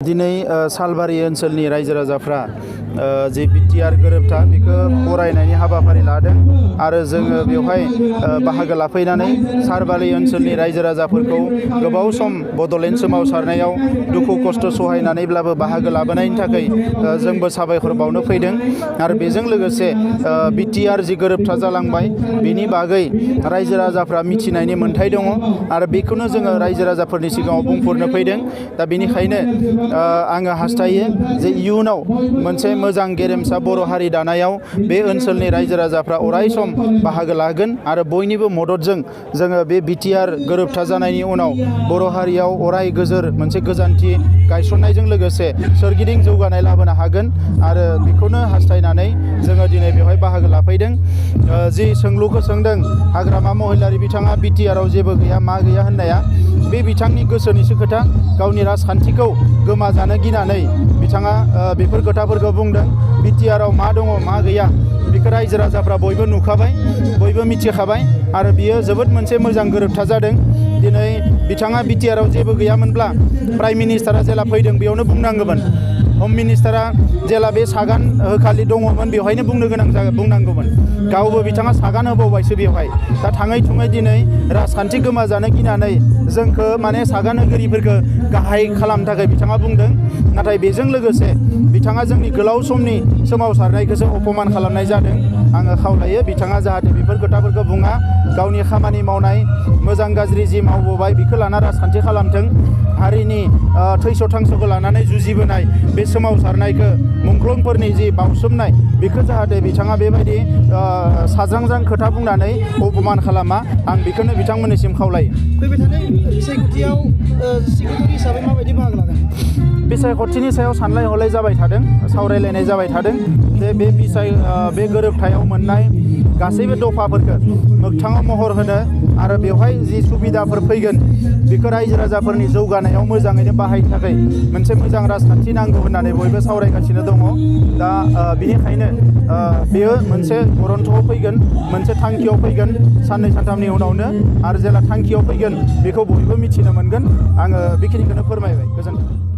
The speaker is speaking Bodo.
दिनै सालबारि ओनसोलनि रायजो राजाफ्रा जे बिटिआर गोरोबथा बेखौ बरायनायनि हाबाफारि लादों आरो जोङो बेवहाय बाहागो लाफैनानै सालबारि ओनसोलनि रायजो राजाफोरखौ गोबाव सम बड'लेण्ड सोमावसारनायाव दुखु खस्थ' सहायनानैब्लाबो बाहागो लाबोनायनि थाखाय जोंबो साबायखर बावनो फैदों आरो बेजों लोगोसे बिटिआर जि गोरोबथा जालांबाय बेनि बागै रायजो राजाफ्रा मिथिनायनि मोन्थाय दङ आरो बेखौनो जोङो रायजो राजाफोरनि सिगाङाव बुंफोरनो फैदों। दा बेनिखायनो आङो हास्थायो जे इयुनाव मोनसे मोजां गेरेमसा बर' हारि दानायाव बे ओनसोलनि रायजो राजाफ्रा अराय सम बाहागो लागोन आरो बयनिबो मददजों जोङो बे बिटिआर गोरोबथा जानायनि उनाव बर' हारियाव अराय गोजोर मोनसे गोजानथि गायसननायजों लोगोसे सोरगिदिं जौगानाय लाबोनो हागोन आरो बेखौनो हास्थायनानै जोङो दिनै बेवहाय बाहागो लाफैदों। जि सोंलुखौ सोंदों हाग्रामा महिलारि बिथाङा बिटिआराव जेबो गैया मा गैया होननाया बे बिथांनि गोसोनिसो खोथा। गावनि राजखान्थिखौ गोमाजानो गिनानै बिथाङा बेफोर खोथाफोरखौ बुंदों। बिटिआराव मा दङ मा गैया बेखौ रायजो राजाफ्रा बयबो नुखाबाय, बयबो मिथिखाबाय आरो बियो जोबोद मोनसे मोजां गोरोबथा जादों। दिनै बिथाङा बिटिआराव जेबो गैयामोनब्ला प्राइम मिनिस्टारा जेला फैदों बेयावनो बुंनांगौमोन। हम मिनिस्टारा जेला बे सागान होखालि दङमोन बेवहायनो बुंनांगौमोन। गावबो बिथाङा सागान होबावबायसो बेवहाय। दा थाङै थुङै दिनै राजखान्थि गोमाजानो गिनानै जोंखौ माने सागान होगिरिफोरखौ गाहाय खालामनो थाखाय बिथाङा बुंदों। नाथाय बेजों लोगोसे बिथाङा जोंनि गोलाव समनि सोमावसारनायखौसो अपमान खालामनाय जादों। आङो खावलायो बिथाङा जाहाथे बेफोर खोथाफोरखौ बुङा, गावनि खामानि मावनाय मोजां गाज्रि जि मावबोबाय बेखौ लाना राजखान्थि खालामथों। हारिनि थैस' थांस'खौ लानानै जुजिबोनाय बे सोमावसारनायखौ मुंख्लंफोरनि जि बावसोमनाय बेखौ जाहाथे बिथाङा बेबायदि साज्रांज्रां खोथा बुंनानै अपमान खालामा, आं बेखौनो बिथांमोननिसिम खावलायो। फैबाय थानाय बिसायख'थियाव सिकिउरिटि हिसाबै माबायदि बाहागो लागोन? बिसायख'थिनि सायाव सानलाय हलाय जाबाय थादों, सावरायलायनाय जाबाय थादों जे बे गोरोबथायाव मोननाय गासैबो दफाफोरखौ मोगथाङाव महर होनो आरो बेवहाय जि सुबिदाफोर फैगोन बेखौ रायजो राजाफोरनि जौगानायाव मोजाङैनो बाहायनो थाखाय मोनसे मोजां राजखान्थि नांगौ होननानै बयबो सावरायगासिनो दङ। दा बेनिखायनो बेयो मोनसे गरन्थ'आव फैगोन, मोनसे थांखियाव फैगोन साननै सानथामनि उनावनो आरो जेला थांखियाव फैगोन बेखौ बयबो मिथिनो मोनगोन। आङो बेखिनिखौनो फोरमायबाय। गोजोन्थों।